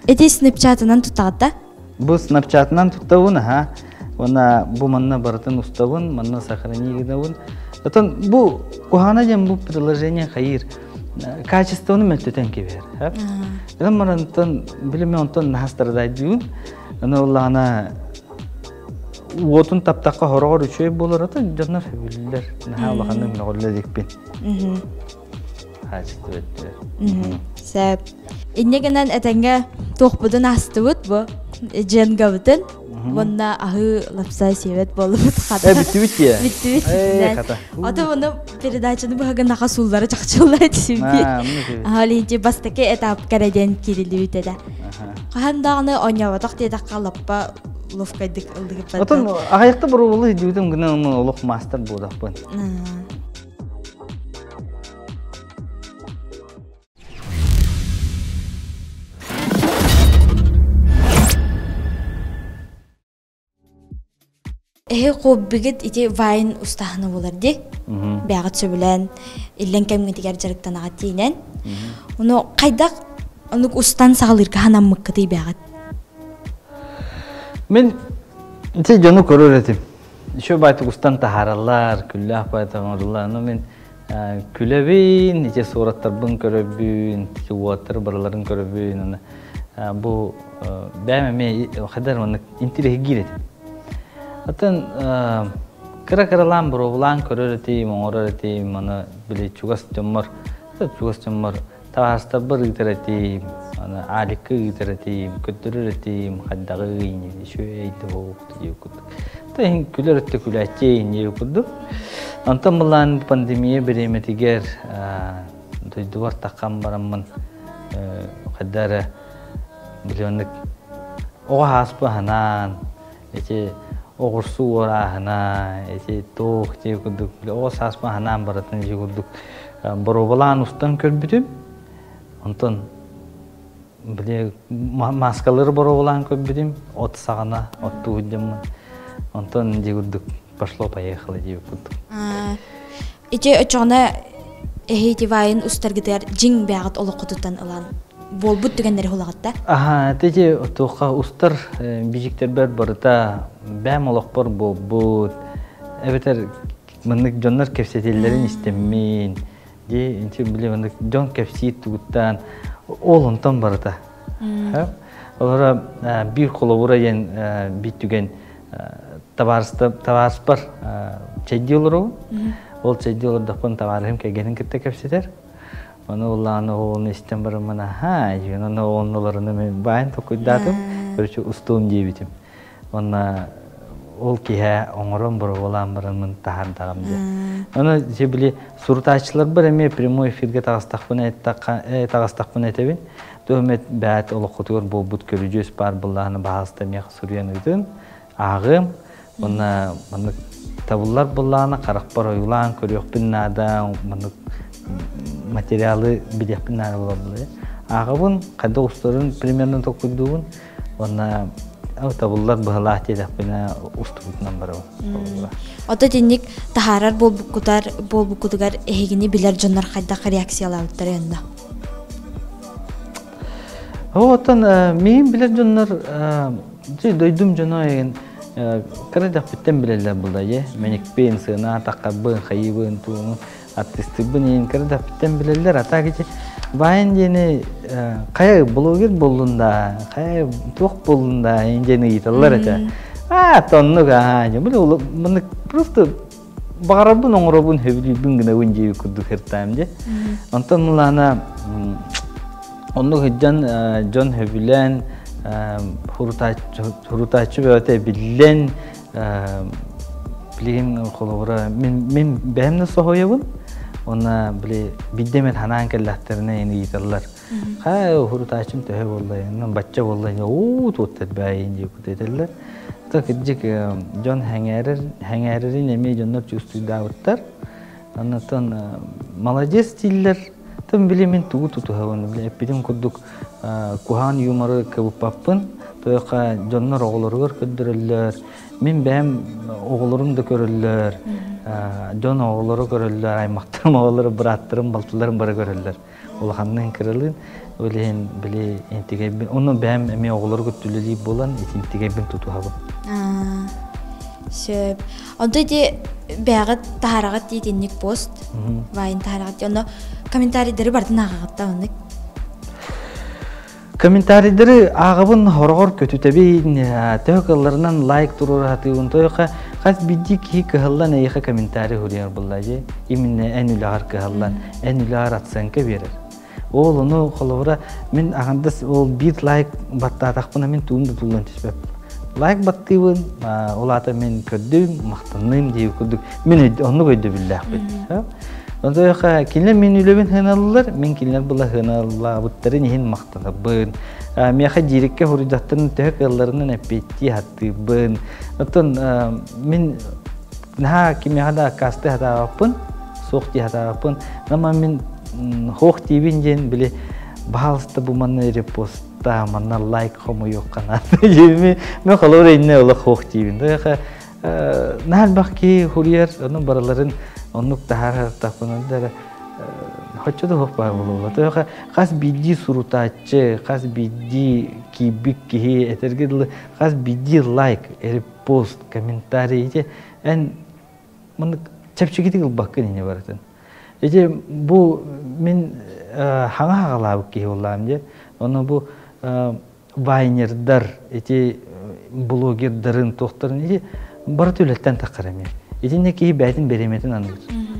Эти снапчатынан туттаҕыт да? Бу снапчатынан туттабын, аха. Уонна бу манна барытын устабын, манна сохрани гынабын. Отон бу куһаҕана диэн бу приложение хайыыр качествоны мөлтөтөн кэбиһэр. Онон барантан билим онтон наһаа страдайдыыбын. Аны улаана уотун таптахха хороҕор үчүгэй буолар, ото дьоннор сөбүлүүллэр. Наһаа улаханнык мөҕүллэ иликпин. Хаачыстыба өттүгэр. Сөп. Инньэ гынан этэҥҥэ туохпутун астыбыт бу дьенгабытын уонна аһыы лапса сиэбэт буоллубут хата. Э, бүттүбүт дии. Бүттүбүт. Э, хата. Ото ону передачаны быһагын аха сууллары чахчыллар түсүмпүт. Аһалинчи бастакы этап кэрэден кириллибит этэ. Хаһан даҕаны оонньооботох диэтэххэ лаппа ловкайдык ыллыгыппат. Отон аҕайахта боруобалыы сылдьыбытым гынан олох маастар буолахпын. Эһи хоббигит ити вайн устаһына буолар дии. Бэйэҕит сөбүлээн иллэҥ кэмҥитигэр дьарыктанаҕыт диинэн. Ону хайдах оннук устан саҕалыырга санаммыккытый бэйэҕит? Мин ити дьону көрөр этим. Еще байтык устан таһаараллар, күллээх байтык оҥоруллар. Ону мин күлэбин, ити суораттарбын көрөбүн, ити уоттар барыларын көрөбүн. Аны бу бэйэм эмиэ хайдар маннык интириэһиргиир этим. Атын кыра-кыралаан боруобулаан көрөр этим, оҥорор этим, аны били чугас дьоммор, чугас дьоммор Таһаастарбар ыытар этим, аны Аликка ыытар этим, көрдөрөр этим, хайдаҕый үчүгэй да буолуохту диир курдук. Та иһин күлэр өттө күлээччи диир курдук. Онтон былаан пандемия бириэмэтигэр дойдубар таххан бараммын хайда эрэ билионник оҕо ааспы аһанаан ити оҕурсу уорааһына ити туох дии курдук оҕо сааспын анаан барытын дии курдук боруобалаан устан көрбүтүм онтон били маскалары боруобалаан көрбүтүм от саҕана оттуу сылдьаммын онтон дии курдук пошло поехало дии курдук Ити оччоҕуна эһиити вайн устаргытыгар дьиҥ бэйэҕит олоххутуттан ылан буолбут түгэннэри булаҕыт да? Аха, ити туохха устар бичиктэрбэр барыта бэйэм олохпор буолбут эбэтэр маннык дьоннор кэпсэтэллэрин истэммин дии инчи били маннык дьон кэпсиир тугуттаан ол онтон барыта олоро биир холобура диэн биир түгэн табаарыспар чэйдии олоробун. Ол чэйдии олордохпун табаарыһым кэргэнин кытта кэпсэтэр. Ону улааны оҕону истэн бараммын аһаа, онно оҕоннолоруну мен баайын толкуйдаатым. Короче, устуом диэбитим. Онно ол киһэ оҥорон боруобалаан бараммын таһаардаҕым дии. Ону дьэ били сурутааччыларбар эмиэ прямой эфиргэ таҕыстахпына таҕыстахпына этэбин. Туох эмэ бэт олоххутугар буолбут көрүдьүөс баар буоллаҕына баһаалыста миэхэ суруйан ыытын, ааҕыам. Уонна маннык табыллар буоллаҕына харахпар ойуулаан көрүөхпүн наада, маннык материалы билиэхпин наада буолар Ааҕабын, хайдах устарын примерно толкуйдуубун уонна табыллар быһалаах диэтэхпинэ устубутунан барабын. Ото итинник таһаарар буолбуккутар буолбуккутугар эһигини билэр дьоннор хайдах реакциялаабыттара онно? Оттон миигин билэр дьоннор дойдум дьоно эйигин кыра эрдэхпиттэн билэллэр буолла дии. Мэникпин, сыана атаххарбын, хайыыбын, тугу артистыыбын иин кыра эрдэхпиттэн билэллэр. А так ити Вайн диэни хайа блогер буоллун да, хайа туох буоллун да иин диэни ыйыталлар этэ. Аа, тоннук аа, били просто баҕарарбын оҥоробун сөбүлүүрбүн гынабын диэбит курдук сыртаам дии. Онтон мылаана оннук сылдьан дьон сөбүлээн Хурутааччы бөҕөтө биллэн, билигин холобура мин мин бэйэм да соһуйабын. Уонна били биирдэ эмэ санаан кэллэхтэринэ ини ыйыталлар. Хаа хурутааччым төһө буолла, бачча буолла, уу туоттар бэйин диэбит этэллэр. То кырдьык дьон хэҥээрэр, хэҥээрэрин эмиэ дьоннор чувствуйдаабыттар. Оннотон молодец дииллэр. Тым били мин тугу тутуһабын, били эппитим курдук куһаҕан юморы кыбыппаппын. Тойоха дьоннор оҕолоругар көрдөрөллөр. Мин бэйэм оҕолорум да көрөллөр. Дьон оҕолоро көрөллөр, аймахтарым оҕолоро, бырааттарым, балтыларым бары көрөллөр. Улаханныын кыралыын. Ол иһин били интигэйбин, онно бэйэм эмиэ оҕолору көттүлэлиир буолан итинтигэйбин тутуһабын. Сөп. Онто ити бэйэҕит таһаараҕыт дии итинник пост вайн таһаараҕыт дии. Онно комментарийдары бардын ааҕаҕыт да оннук. Комментарийдары ааҕабын хороҕор көтүтэбин, төһө кылларынан лайк туруора сатыыбын. Тойоха хас биирдии киһи кыһаллан эйиэхэ комментарий суруйар буолла дии. Именно эн үлэҕэр кыһаллан, эн үлэҕэр оценка биэрэр. Ол ону холобура мин аҕандас ол биир лайк баттаатахпына мин тугум да туллан түспэппин. Лайк баттыыбын, ол аата мин көрдүм, махтанным диир курдук мин оннук өйдөбүллээхпин. Онтон кинилэр мин үлэбин сыаналыыллар, мин кинилэр була сыаналаабыттарын иһин махтанабын. Миэхэ дьиириккэ суруйдахтарын төһө кыалларынан эппиэттии сатыыбын. Оттон мин наһаа кимиэхэ да аккаастыы сатаабаппын, суох дии сатаабаппын. Нама мин хоох диибин диэн били баһаалыста бу манна репоста, манна лайк хомуйуохха наада диэми мен холобур инне олох хоох диибин. Наһаа элбэх киһи хуруйар, ону барыларын оннук таһаарар тахпынан хоччо да суох баар буолуо. Тоҕо хас биирдии сурутааччы, хас биирдии киирбит киһи этэргэ дылы хас биирдии лайк, репост, комментарий ити эн маннык чэпчэкитик ылбаккын ини барытын. Ити бу мин хаҥа хаҕалаабыт киһи буоллаҕым дии. Ону бу вайнердар, ити блогердарын, туохтарын ити барыта үлэттэн таххар эмиэ. Итиннэ киһи бэйэтин бириэмэтин аныыр.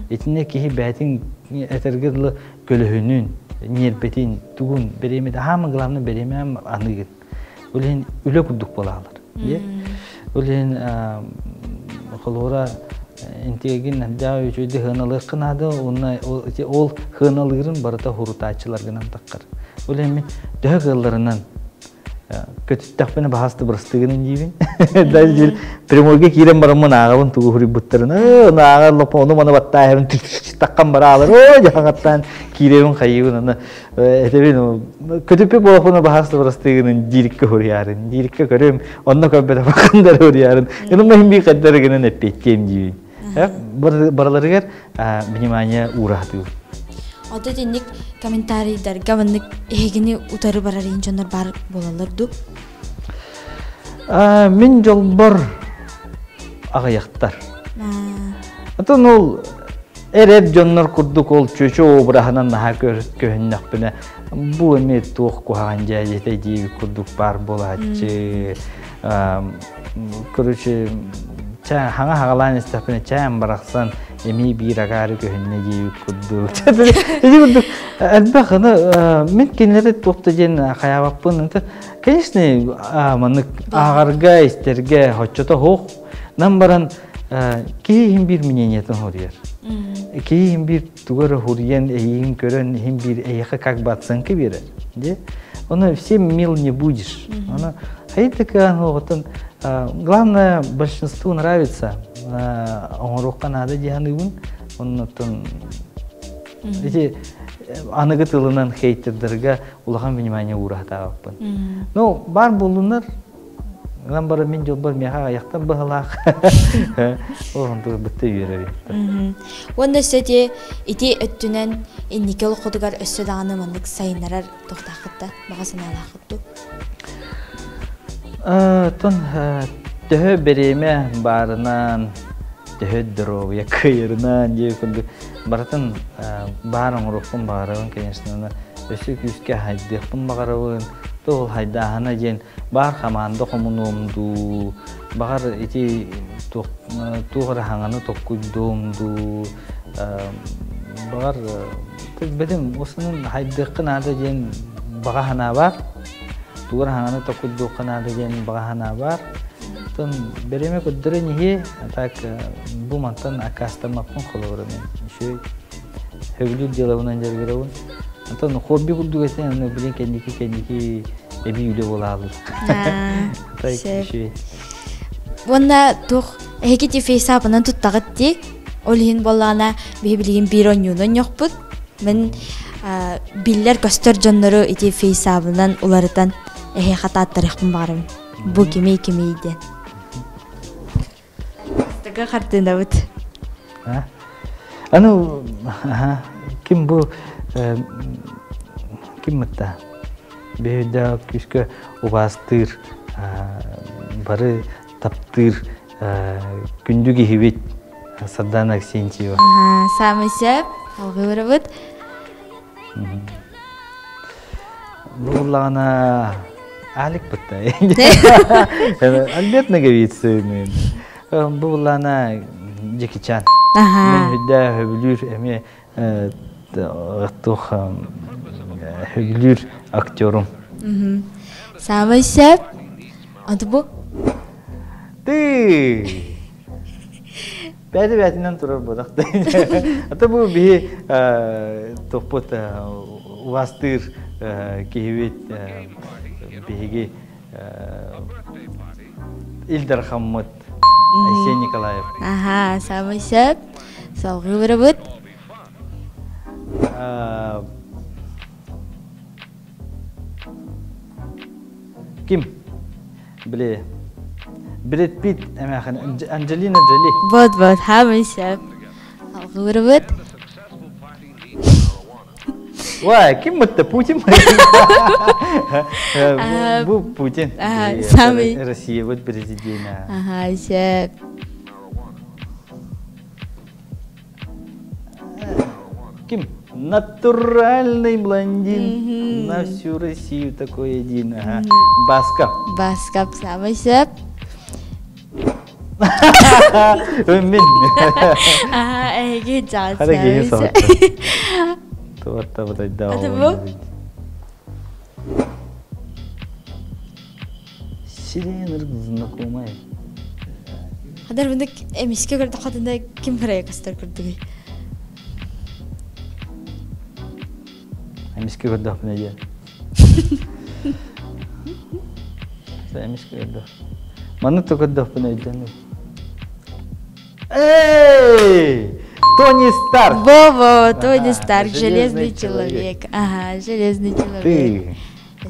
Итиннэ киһи бэйэтин этэргэ дылы көлөһүнүн, ньиэрбэтин, тугун бириэмэтин, хаама главное бириэмэ аныыгын. Ол иһин үлэ курдук буолаалар. Ол иһин холобура интиэгин эрдээх үчүгэйдик сыаналыахха наада уонна ол сыаналыырын барыта хурутааччыларгынан таххар. Ол иһин мин төһө кыалларынан көтүттэхпинэ баһаста бырастыгынан диибин. Даже прямойга киирэн бараммын ааҕабын тугу хуруйбуттарын. Ону ааҕар лопа ону маны баттааһын таххан бараалар. Оо дьаһаҥаттаан киирэбин хайыыбын аны Этэбин көтүппүт буолахпына баһаас бырастыгынан диириккэ хуруйаарын, диириккэ көрүм, онно көрбөтө бакындар хуруйаарын. Гынан махин бии кайдары гынан эппиэттиэм диибин. Бараларыгар внимание уураһатыы. Ото итинник комментарийдарга маннык эһигини утары барар иһин дьоннор баар буолаллар дуу? Мин дьолбор аҕыйахтар. Отон ол эр-эр дьоннор курдук ол чүөчэ обраһынан наһаа көһүннэхпинэ бу эмиэ туох куһаҕан дьээдьэтэ диэбит курдук баар буолааччы. Короче, хаҥа хаҕалаан истэхпинэ чээн барахсан эмиэ биир агаары көһүннэ диэбит курдук. Ити курдук элбэх аны мин кинилэри туох да диэн хайаабаппын. Конечно, маннык ааҕарга, истэргэ хоччото суох. Нам баран киһи иһин биир мнениетын хоруйар. Киһи иһин биир тугу эрэ хуруйан, эйигин көрөн, иһин биир эйиэхэ как бы оценка биэрэр. Де? Ону всем мил не будешь. Ону хайдыка оҕотун главное большинству нравится. Оҥоруохха наада дии саныыбын. Оннуттан ити аныгы тылынан хейтердарга улахан внимание уураһатаабаппын. Ну, баар буоллуннар, Ынан бары мин дьолбор миэхэ аҕыйахтан быһалаах. Ол онтугар бытта үөрэбин. Уонна өссө ити ити өттүнэн инники олоххутугар өссө даҕаны маннык сайыннарар туохтааххыт да баҕа санаалааххыт дуу? Тон төһө бириэмэ баарынан, төһө доруобуйа кыайарынан диэ курдук барытын баар оҥоруохпун баҕарабын, конечно, өссө күүскэ хайдыахпын баҕарабын. Ол хайдааһына диэн баар хамаанда хомунуом дуу, баҕар ити туох туох эрэ хаҥаны токкуйдуом дуу, баҕар бэтим осунун хайдыахха наада диэн баҕа санаа баар. Тугар хаҥаны токуйдуохха наада диэн баҕа санаа баар. Оттон бэриэмэ көрдөрөн иһи, а так бу мантан аккаастаммаппын холобура мен үчүгэй сөбүлүүр дьыалабынан дьарыгырабын. Онтон хобби курдук этэ, аны билин кэнники кэнники эбии үлэ буолаалыр. Так үчүгэй. Уонна туох эһиги ти фейсапынан туттаҕыт дии. Ол иһин буоллаҕына биһи билигин биир онньууну онньохпут. Мин биллэр-көстөр дьоннору ити фейсабынан уларытан эһиэхэ тааттарыахпын баҕарабын. Бу кимий кимий диэн. Бастакы хартыынабыт. Аны ким бу ким мытта? Биһиде күүскэ убаастыыр бары таптыыр күндү киһибит Сардана Аксентьева. Саамай сөп. Алгыырабыт. Бу буллаҕына Алик бытта. Альберт Наговицын. Бу буллаҕына Джекичан. Мен хүдэ хөбүлүүр эмиэ туох хөбүлүүр актерум. Саамай сөп. Анту бу? Ты! Бэйэтэ бэйэтинэн турар буолах. Ата бу биһи тохпут убастыыр киһибит биһиги Ил Дархаммыт Айсен Николаев. Аха, самый сөп. Салгыы барабыт. Ким? Били Брэд Питт эмээхин Анджелина Джоли. Вот вот, хаамый сөп. Алгыырыбыт. Вай, ким мытты? Путин Бу Путин. Самый. Россия вот президента. Ага, сөп. Ким? Натуральный блондин. На всю Россию такой один. Ага. Басков. Басков самый сөп. Мин. Ага, эһиги жаат Хара киһи соһутта. Туотта бутайда. Это бу? Сирена знакомая. Хадар мындык эмиске көрдө хатында ким харая кастар көрдүгүй? Эмиске көрдөхпүнэ диэн. Эмиске көрдөх. Маннык да көрдөхпүнэ өйдөнү. Эй! Тони Старк! Во-во, Тони Старк, железный человек. Ага, железный человек. Ты.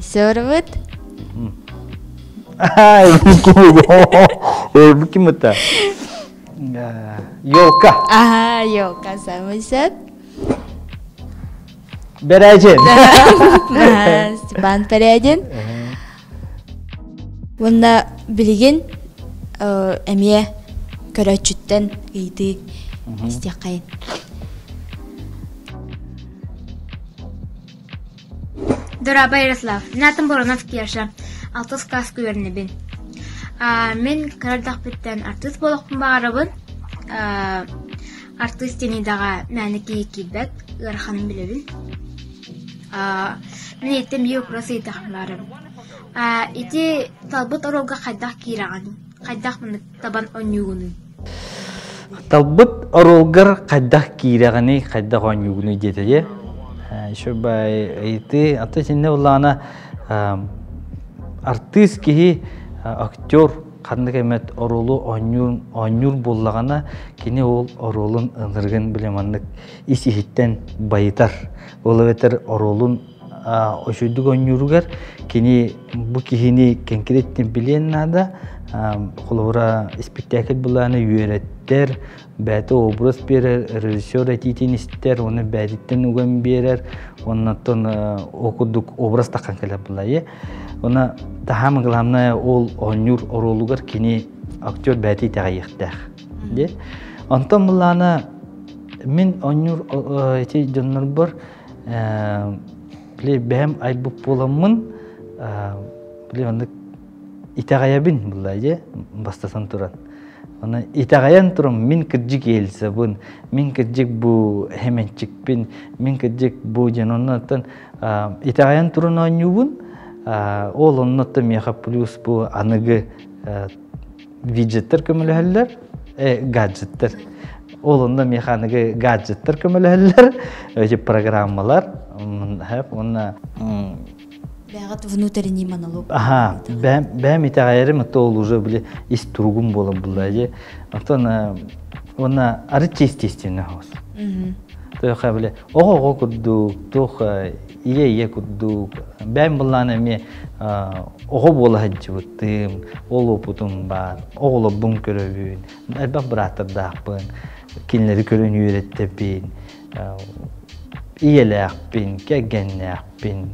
Сөрбүт. Ай, бу ким это? Елка. Ага, елка самый сөп. Бэрээдьин. Степан Порядин. Уонна билигин эмиэ көрөөччүттэн ыйытыы истиэххэйин. Дорообо, Ярослав. Мин аатым Боронов Кеша. Алтыс кылааска үөрэнэбин. Мин кыра эрдэхпиттэн артыыс буолуохпун баҕарабын. Артыыс диэн идэҕэ мээнэ киһи киирбэт, ыараханын билэбин. Мин эйиэттэн биир вопрос ыйытыахпын баҕарабын. Ити талбыт оруолга хайдах киирэҕин? Хайдах маннык табан оонньуугунуй? Талбыт оруолгар хайдах киирэҕиний, хайдах оонньуугунуй диэтэ дии. Еще бай ыйытыы, ата итиннэ буллаҕына артыыс киһи актер ханнык эмэт оруолу оонньуур оонньуур буоллаҕына кини ол оруолун ынырыгын били маннык ис иһиттэн байытар. Ол эбэтэр оруолун үчүгдүк оонньууругар кини бу киһини кэҥкириттэн билиэн наада. Холобура, испиктээкил былааны үөрэттэр, бэйэтэ образ биэрэр, режиссер этиитин истэр, уонна бэйэтиттэн уган биэрэр, оннуттан ол курдук образ таххан кэлэр былайы. Она таһаама главное ол оонньуур оруолугар кини актер бэйэтэ итэҕэйиэхтээх. Де. Онтон былаана мин оонньуур ити дьоннорбор били бэйэм айбыт буоламмын били оннук итэҕэйэбин булла дьэ бастатан туран. Оны итэҕэйэн туран мин кырдьык Эльзабын, мин кырдьык бу Хэмэнчикпин, мин кырдьык бу диэн оннуттан итэҕэйэн туран оонньуубун. Ол оннотто миэхэ плюс бу аныгы виджеттер көмөлөһөллөр, гаджеттер. Ол онно миэхэ аныгы гаджеттер көмөлөһөллөр, эти программалар, уонна Бэҕэт внутренний монолог. Аха, бэм итэҕэйэрим то ол уже били ис туругум буолан булла дии. Онтон уонна арыт естественно хос. Туох били оҕо-оҕо курдук, туох ийэ-ийэ курдук. Бэм буллаан эмиэ оҕо буола сылдьыбыттым, ол опутум баар, оҕолорбун көрөбүн, элбэх бырааттардаахпын, кинилэри көрөн үөрэттэбин, ийэлээхпин, кэргэннээхпин,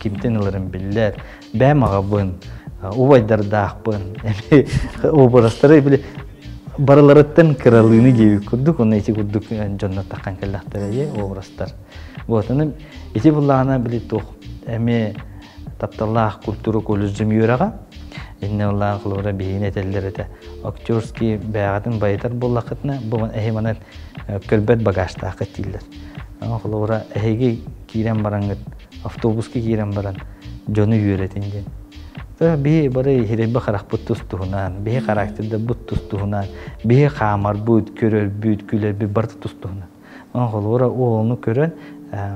кимтэн ыларым биллэр, бэйэм аҕабын, убайдардаахпын, эми образтары били барыларыттан кыралыыны диэбит курдук, уонна ити курдук дьоннор таххан кэллэхтэрэ образтар. Вот, аны ити буллаҕына били туох эмиэ тапталлаах культура колледжым үөрэҕэ иннэ ыллаан холобура биһигини этэллэр этэ актерский бэйэҕитин байытар буоллаххытына бу эһи манан көрбөт багажтааххыт дииллэр холобура эһиги киирэн бараҥҥыт автобуска киирэн баран дьону үөрэтин диэн биһи бары иһирэйбэ харахпыт тус-туһунан биһи характердарбыт тус-туһунан биһи хаамарбыт көрөрбүт күлэрбит барыта тус-туһунан холобура ону көрөн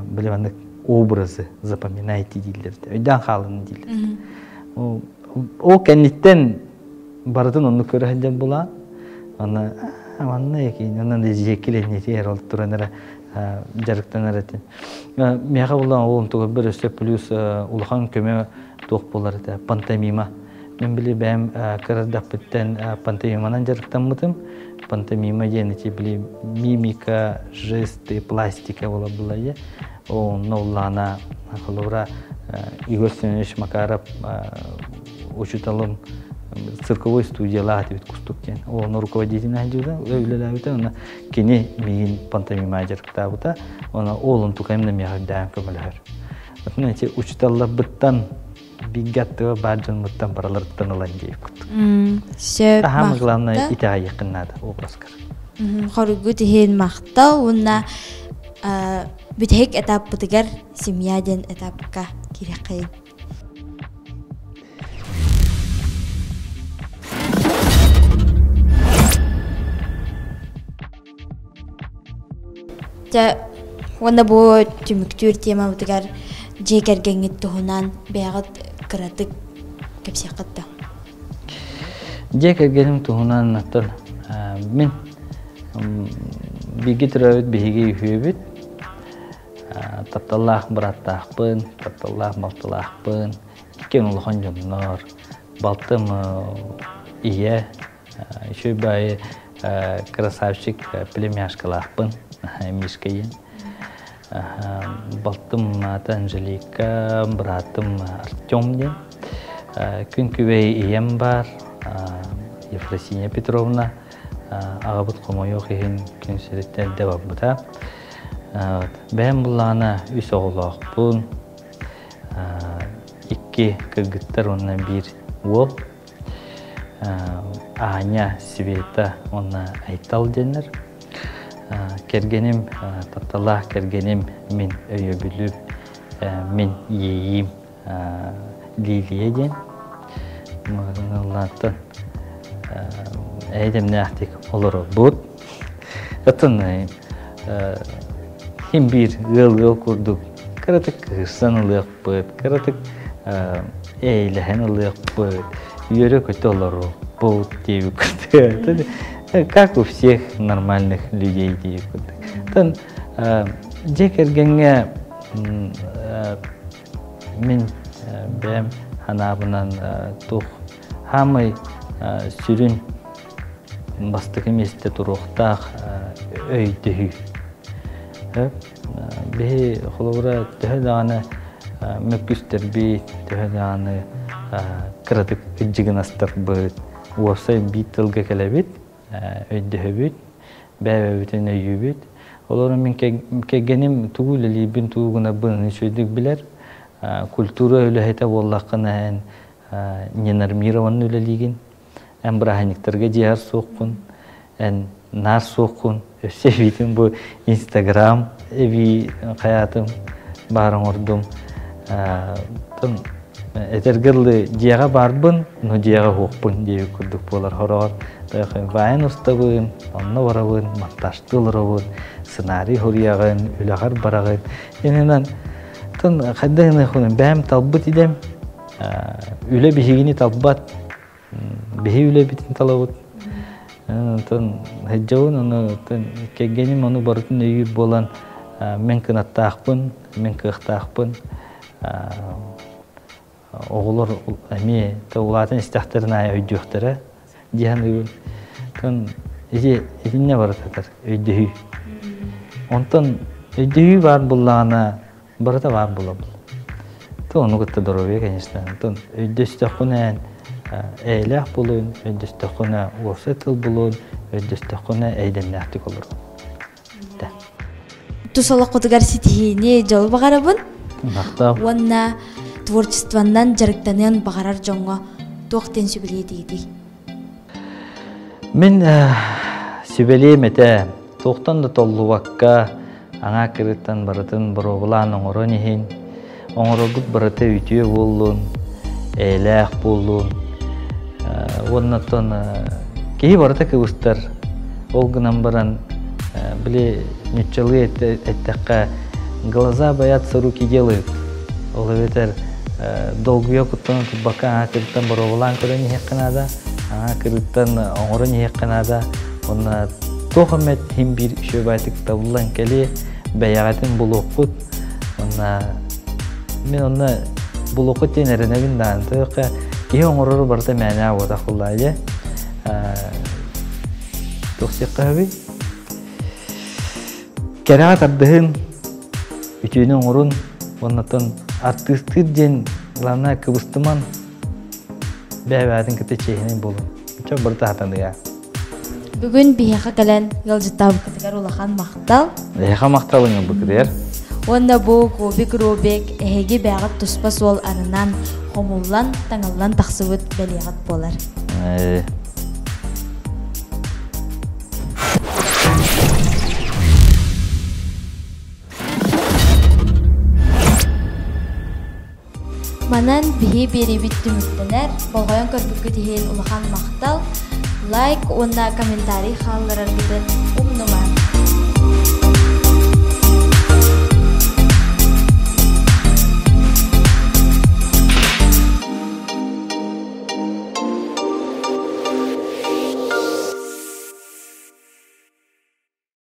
били маннык образы запоминайте дииллэр өйдөөн хаалын дииллэр ол кэнниттэн барытын оннук көрө сылдьар булаан аны манна экин онон дьиэкилэннитигэр ол туран эрэ дьарыктанар этим миэхэ булан ол онтугар өссө плюс улахан көмө туох буолар этэ пантомима мен били бэйэм кыра пантомиманан дьарыктаммытым пантомима диэн ити били мимика жесты пластика буола була онно уллаана холобура Игорь Семенович Макаров учуталым цирковой студиялаах этибит кустук диэн ону руководитель дьыла үлэлээбитэ уонна кини миигин пантомима дьарыктаабыта уонна ол онтукайым да миэхэ үрдээн көмөлөһөр Отун эти учуталларбыттан бииргэ аттыга баар дьонмуттан бараларыттан ылан диэбит курдук. Сөп. Самое главное итэҕэйиэххин наада образкар. Хоруйгут иһин махтал уонна бүтэһик этаппытыгар семья диэн этапка киириэххэйин. Дьэ, уонна бу түмүктүүр темабытыгар дьиэ кэргэҥҥит туһунан бэйэҕит кыратык кэпсиэххит да. Дьиэ кэргэним туһунан оттон мин бииргэ төрөөбүт биһиги үһүөбүт. Тапталлаах бырааттаахпын, тапталлаах балтылаахпын, иккиэн улахан дьоннор. Балтым ийэ, Үчүгэй баайы красавчик племяшкалаахпын, Мишка диэн. Балтым аата Анжелика, быраатым Артем диэн. Күн күбэй ийэм баар, Ефросинья Петровна. Аҕабыт хомойуох иһин күн сириттэн эрдэ барбыта. Бэйэм буллаҕына үс оҕолоохпун, икки кыргыттар уонна биир уол. Аня, Света уонна Айтал диэннэр. Кэргэним, тапталлаах кэргэним мин өйөбүлүм, мин иэйиим Лилия диэн. Ыллааттан эйдэмнээхтик олоробут. Оттон хим биир ыал-ыал курдук кыратык кыһырсан ылыахпыт, кыратык эйлэһэн ылыахпыт, үөрэ-көтө олоруохпут диэбит курдук. Как у всех нормальных людей диэбит курдук. Оттон дьиэ кэргэҥҥэ мин бэйэм санаабынан туох хаамай сүрүн бастакы миэстэ туруохтаах өйдөһүү. Биһи холобура төһө даҕаны мөккүстэрбит, төһө даҕаны кыратык ыдьыгынастарбыт, уопсай биир тылга кэлэбит, өйдөһөбүт, бэйэ-бэйэбитин өйүүбүт. Олору мин кэргэним тугу үлэлиирбин, тугу гынарбын үчүгэйдик билэр. Культура үлэһитэ буоллаххына эн ненормированно үлэлиигин. Эн бырааһынньыктарга дьиэҕэр суоххун, эн наар суоххун, өссө эбиитин бу Инстаграм эбии хайаатым баар оҥордум. Этэргэ дылы дьиэҕэ баарбын, но дьиэҕэ уһуохпун диэбит курдук буолар хороҕор. Вайн устабын, онно барабын, монтажтыы олоробун, сценарий суруйаҕын, үлэҕэр бараҕын. Иннинэн тон хайдах гыныахпын бэйэм талбыт идэм үлэ биһигини талбат, биһи үлэбитин талабыт. Онтон сылдьабын, ону кэргэним ону барытын өйүүр буолан мин кынаттаахпын, мин кыахтаахпын. Оҕолор эмиэ улаатан истэхтэрин аайы өйдүөхтэрэ дии саныыбын. Оттон ити итиннэ барыта өйдөһүү. Онтон өйдөһүү баар буоллаҕына барыта баар буолабыл. То ону кытта доруобуйа, конечно. Онтон өйдөстөххүнэ эйэлээх буолуон, өйдөстөххүнэ уопсай тыл булуон, өйдөстөххүнэ эйдэннээхтик олорун. Тус олоххутугар ситиһиини, дьолу баҕарабын. Махтал. Уонна творчествоннан дьарыктаныан баҕарар дьоҥҥо туох диэн сүбэлиэтигитий? Мин сүбэлиэм этэ, туохтан да толлубакка, аҥаа кырыттан барытын боруобалаан оҥорон иһин, оҥороргут барыта үтүө буоллун, эйэлээх буоллун. Уонна оттон киһи барыта кыбыстар. Ол гынан баран, били нуччалыы эттэххэ, глаза боятся, руки делают. Ол эбэтэр долгуйа куттана турбакка аҥаа кырыттан боруобалаан көрөн иһиэххэ наада, аҥаа кырыттан оҥорон иһиэххэ наада. Уонна туох эмэ иһин биир үчүгэйдик табыллан кэлиэ, бэйэҕитин булуоххут. Уонна мин онно булуоххут диэн эрэнэбин даҕаны. Тоҕо киһи оҥорору барыта мээнэ буотах буоллаҕа дьэ. Туох диэххэ сөбүй? Кэрэҕэ тардыһын, үтүөнү оҥорун, уоннатан артыыстыыр диэн главное кыбыстыман, бэйэ-бэйэтин кытта чиэһинэй буолун. Чэ барыта сатаныа. Бүгүн биһиэхэ кэлэн ыалдьыттаабыккытыгар улахан махтал. Эһиэхэ махтал ыҥырбыккытыгар. Уонна бу Кубик Рубик эһиги бэйэҕит туспа суол арынан, хомуллан, таҥыллан тахсыбыт бэлиэҕит буолар. Манан биһи биэриибит түмүктэнэр. Болҕойон көрбүккүт иһин улахан махтал. Лайк уонна комментарий хааллараргытын